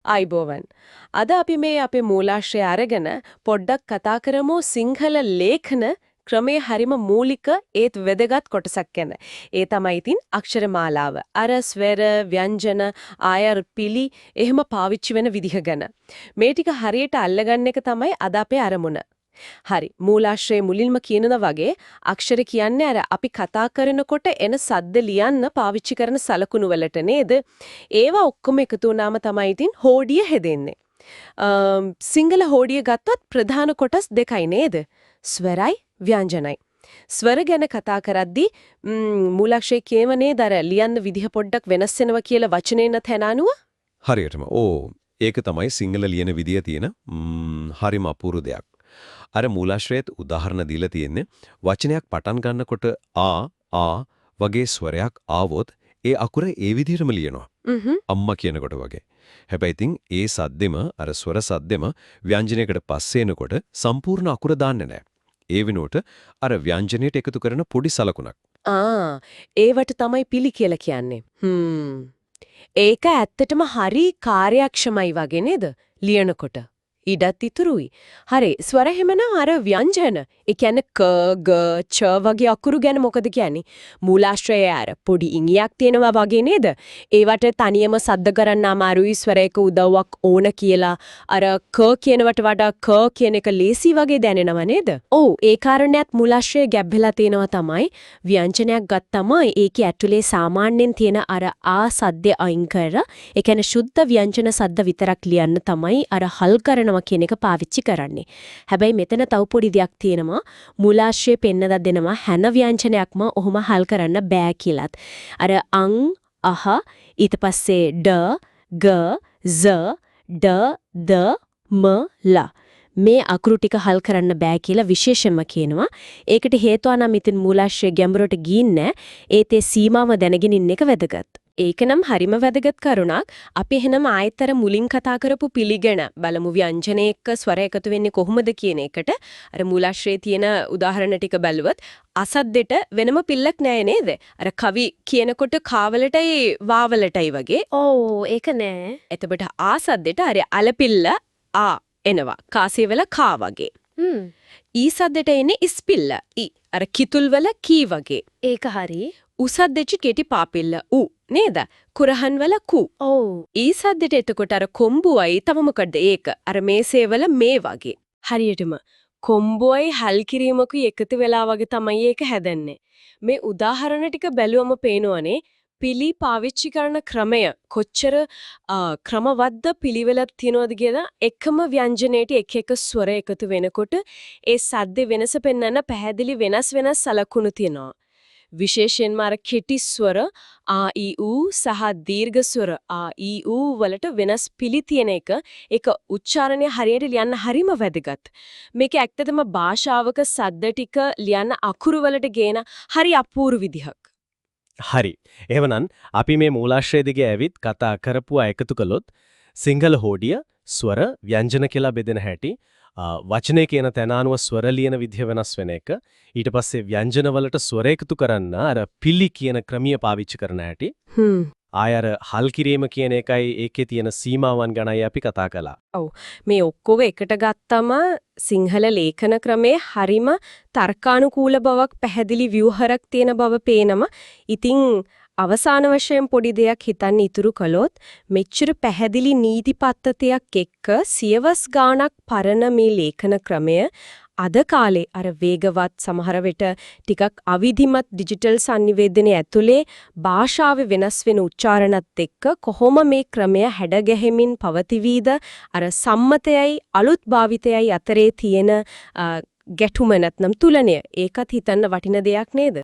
ආයිබෝවන්. අද අපි මේ අපේ මූලාශ්‍රය අරගෙන පොඩ්ඩක් කතා කරමු සිංහල ලේඛන ක්‍රමයේ හරිම මූලික ඒත් වැදගත් කොටසක් ගැන. ඒ තමයි ඉතින් අක්ෂර මාලාව. අර ස්වර, ව්‍යංජන, ආයර් පිලි එහෙම පාවිච්චි වෙන විදිහ ගැන. මේ ටික හරියට අල්ලගන්න එක තමයි අද අපේ අරමුණ. හරි, මූලාශ්‍රයේ මුලින්ම කියනවා වගේ අක්ෂර කියන්නේ අර අපි කතා කරනකොට එන සද්ද ලියන්න පාවිච්චි කරන සලකුණු වලට නේද? ඒවා ඔක්කොම එකතු වුණාම තමයි ඉතින් හෝඩිය හැදෙන්නේ. සිංහල හෝඩිය ගත්තොත් ප්‍රධාන කොටස් දෙකයි නේද? ස්වරයි ව්‍යංජනයි. ස්වර ගැන කතා කරද්දී මූලාශ්‍රයේ කියව නේද අර ලියන්න විදිහ පොඩ්ඩක් වෙනස් වෙනවා කියලා වචනේ තැන අනුව? හරියටම. ඕ, ඒක තමයි සිංහල ලියන විදිය තියෙන හරිම අපූර්ව දෙයක්. අර මූලාශ්‍රයේත් උදාහරණ දීලා තියෙන්නේ වචනයක් පටන් ගන්නකොට ආ ආ වගේ ස්වරයක් ආවොත් ඒ අකුර ඒ විදිහටම ලියනවා. අම්මා කියනකොට වගේ. හැබැයි ඉතින් ඒ සද්දෙම, අර ස්වර සද්දෙම ව්‍යංජනයකට පස්සේ එනකොට සම්පූර්ණ අකුර දාන්නේ නැහැ. ඒ වෙනුවට අර ව්‍යංජනයට එකතු කරන පොඩි සලකුණක්. ආ, ඒවට තමයි පිලි කියලා කියන්නේ. ඒක ඇත්තටම හරි කාර්යක්ෂමයි වගේ නේද? ලියනකොට. ඉඩත් ඉතුරුයි. හරි, ස්වර එහෙමනම් අර ව්‍යංජන, ඒ කියන්නේ ක, ග, ච වගේ අකුරු ගැන මොකද කියන්නේ? මූලාශ්‍රයේ අර පොඩි ඉඟියක් තියෙනවා වගේ නේද? ඒවට තනියම සද්ද කරන්න අමාරුයි, ස්වරයක උදව්වක් ඕන කියලා. අර ක කියනවට වඩා ක කියන එක ලේසි වගේ දැනෙනව නේද? ඔව්, ඒ කාරණයක් මූලාශ්‍රයේ ගැබ් වෙලා තියෙනවා තමයි. ව්‍යංජනයක් ගත්තම ඒකේ ඇතුලේ සාමාන්‍යයෙන් තියෙන අර ආ සද්ද අයින් කරලා, ඒ කියන්නේ ශුද්ධ ව්‍යංජන සද්ද විතරක් ලියන්න තමයි අර හල් කරනවා කියන එක පාවිච්චි කරන්නේ. හැබැයි මෙතන තව පොඩි දෙයක් තියෙනවා. මූලාශ්‍රයේ පෙන්නලා දෙනවා හැම ව්‍යංජනයක්ම ඔහොම හල් කරන්න බෑ කියලත්. අර අං, අහ, ඊට පස්සේ ඩ, ග, ઝ, ඩ, ද, ම, ල මේ අකුරු ටික හල් කරන්න බෑ කියලා විශේෂයෙන්ම කියනවා. ඒකට හේතුව නම් ඉතින් මූලාශ්‍රය ගැඹුරට ගිහින් නෑ. ඒත් ඒ සීමාව දැනගෙන ඉන්න එක වැදගත්. ඒක නම් හරිම වැදගත් කරුණක්. අපි එහෙනම් ආයෙත් අර මුලින් කතා කරපු පිලි ගැන බලමු, ව්‍යංජන එක්ක ස්වර එකතු වෙන්නේ කොහොමද කියන එකට. අර මූලාශ්‍රයේ තියෙන උදාහරණ ටික බැලුවොත් අසද්දෙට වෙනම පිල්ලක් නෑ නේද? අර කවි කියනකොට කාවලටයි වාවලටයි වගේ. ඔව්, ඒක නෑ. එතකොට ආසද්දෙට අර අලපිල්ල ආ එනවා. කාසිය වල කා වගේ. ඊ සද්දෙට එන්නේ ඉස්පිල්ල ඊ. අර කිතුල් වල කී වගේ. ඒක හරි. උසද්දෙට කෙටි පාපිල්ල උ නේද? කුරහන් වල කු. ඔව්. ඊ සද්දෙට එතකොට අර කොම්බුවයි තව මොකද්ද ඒක? අර මේසේ වල මේ වගේ. හරියටම කොම්බුවයි හල් කිරීමකුයි එකතු වෙලා වගේ තමයි ඒක හැදෙන්නේ. මේ උදාහරණ ටික බැලුවම පේනවනේ පිලි පාවිච්චි කරන ක්‍රමය කොච්චර ක්‍රමවද්ද පිළිවෙලක් තියනවද කියලා. එකම ව්‍යංජනයට එක එක ස්වර එකතු වෙනකොට ඒ සද්ද වෙනස පෙන්වන්න පැහැදිලි වෙනස් වෙනස් සලකුණු තියෙනවා. විශේෂයෙන්ම අර කෙටි ස්වර ආ ඊ ඌ සහ දීර්ඝ ස්වර ආ ඊ ඌ වලට වෙනස් පිලි තියෙන එක, ඒක උච්චාරණය හරියට ලියන්න හරිම වැදගත්. මේක ඇත්තටම භාෂාවක සද්ද ටික ලියන්න අකුරු වලට ගේන හරි අපූර්ව විදිහක්. හරි. එහෙමනම් අපි මේ මූලාශ්‍රය දිගේ ඇවිත් කතා කරපුවා එකතු කළොත් සිංහල හෝඩිය ස්වර ව්‍යංජන කියලා බෙදෙන හැටි, වචනේ කියන තැන අනුව ස්වර ලියන විදිහ වෙනස් වෙන එක, ඊට පස්සේ ව්‍යංජන වලට ස්වර එකතු කරන්න අර පිලි කියන ක්‍රමිය පාවිච්චි කරන හැටි, ආය අර හල් කිරීම කියන එකයි ඒකේ තියෙන සීමාවන් ගැනයි අපි කතා කළා. මේ ඔක්කොම එකට ගත්තම සිංහල ලේඛන ක්‍රමයේ හරිම තර්කානුකූල බවක්, පැහැදිලි ව්‍යුහයක් තියෙන බව පේනම. ඉතින් අවසාන වශයෙන් පොඩි දෙයක් හිතන්න ඉතුරු කළොත්, මෙච්චර පැහැදිලි නීති පද්ධතියක් එක්ක සියවස් ගාණක් පරණ මේ ලේඛන ක්‍රමය අද කාලේ අර වේගවත්, සමහර විට ටිකක් අවිධිමත් ඩිජිටල් සන්නිවේදනය ඇතුලේ භාෂාවේ වෙනස් වෙන උච්චාරණත් එක්ක කොහොම මේ ක්‍රමය හැඩගැහෙමින් පවතිවීද, අර සම්මතයයි අලුත් භාවිතයයි අතරේ තියෙන ගැටුම නැත්නම් තුලනය, ඒකත් හිතන්න වටින දෙයක් නේද?